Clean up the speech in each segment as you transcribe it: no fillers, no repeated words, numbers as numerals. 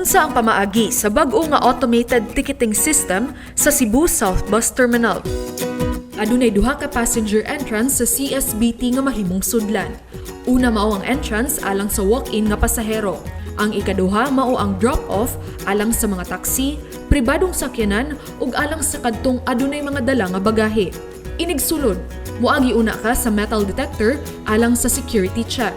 Unsa ang pamaagi sa bag-o nga automated ticketing system sa Cebu South Bus Terminal? Adunay duha ka passenger entrance sa CSBT nga mahimong sudlan. Una mao ang entrance alang sa walk-in nga pasahero. Ang ikaduha mao ang drop-off alang sa mga taxi, pribadong sakyanan ug alang sa kadtong adunay mga dala nga bagahe. Inigsulod, moagi una ka sa metal detector alang sa security check.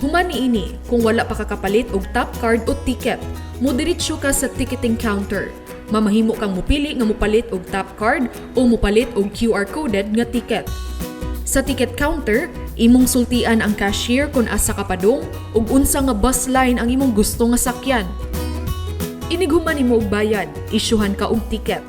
Human niini, kung wala pa ka kapalit og tap card o ticket, modiretso ka sa ticketing counter. Mamahimo kang mupili nga mupalit og tap card o mupalit og QR coded nga ticket. Sa ticket counter, imong sultian ang cashier kung asa ka padung ug unsa nga bus line ang imong gusto nga sakyan. Inighuman nimo og bayad, isyuhan ka og ticket.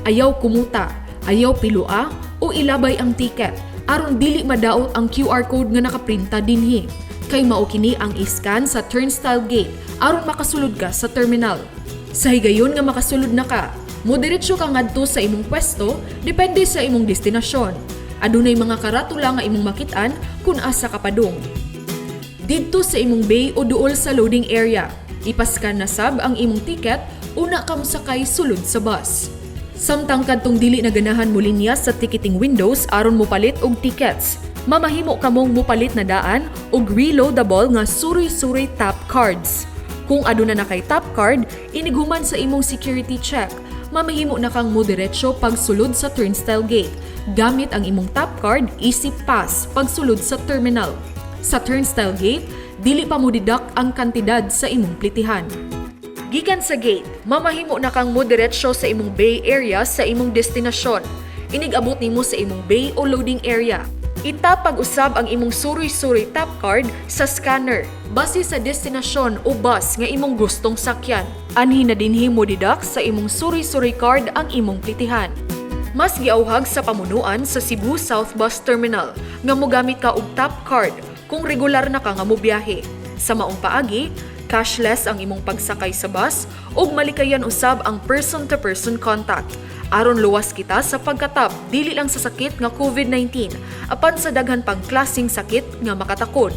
Ayaw kumuta, ayaw pilua o ilabay ang ticket aron dili madaot ang QR code nga nakaprinta dinhi. Kay mao kini ang i-scan sa turnstile gate aron makasulod ka sa terminal. Sa higayon nga makasulod na ka, modiretso ka ngadto sa imong pwesto depende sa imong destinasyon. Adunay mga karatula nga imong makit-an kung asa ka padung. Didto sa imong bay o duol sa loading area. Ipaskan na sab ang imong ticket una ka mosakay sulod sa bus. Samtang kadtong dili na ganahan mo linya sa ticketing windows aron mopalit og tickets, mamahimo kamong mopalit na daan og reloadable nga suroy-suroy tap cards. Kung aduna na kay tap card, inighuman sa imong security check, mamahimo na kang modiretso pagsulod sa turnstile gate gamit ang imong tap card isip pass pagsulod sa terminal. Sa turnstile gate, dili pa mo deduct ang kantidad sa imong plitihan. Gikan sa gate, mamahimo na kang modiretso sa imong bay area sa imong destinasyon. Inig-abot nimo sa imong bay o loading area, itap pag-usab ang imong suroy-suroy tap card sa scanner base sa destinasyon o bus nga imong gustong sakyan. Anhi na dinhi mo deduct sa imong suroy-suroy card ang imong plitihan. Mas giauhag sa pamunuan sa Cebu South Bus Terminal nga mogamit ka og tap card kung regular na ka nga mobiyahe. Sa maong paagi, cashless ang imong pagsakay sa bus ug malikayan usab ang person-to-person contact. Aron luwas kita sa pagkatap dili lang sa sakit nga COVID-19 apan sa daghan pang klaseng sakit nga makatakod.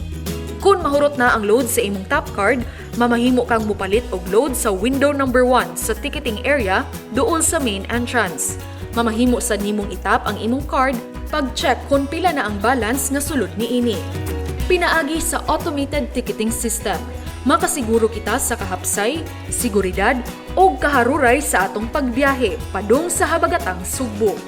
Kung mahurot na ang load sa imong tap card, mamahimo kang mupalit og load sa window number 1 sa ticketing area duol sa main entrance. Mamahimo sad nimong itap ang imong card pag-check kung pila na ang balance nga sulod niini. Pinaagi sa automated ticketing system, makasiguro kita sa kahapsay, seguridad ug kaharuray sa atong pagbiyahe padung sa habagatang Sugbo.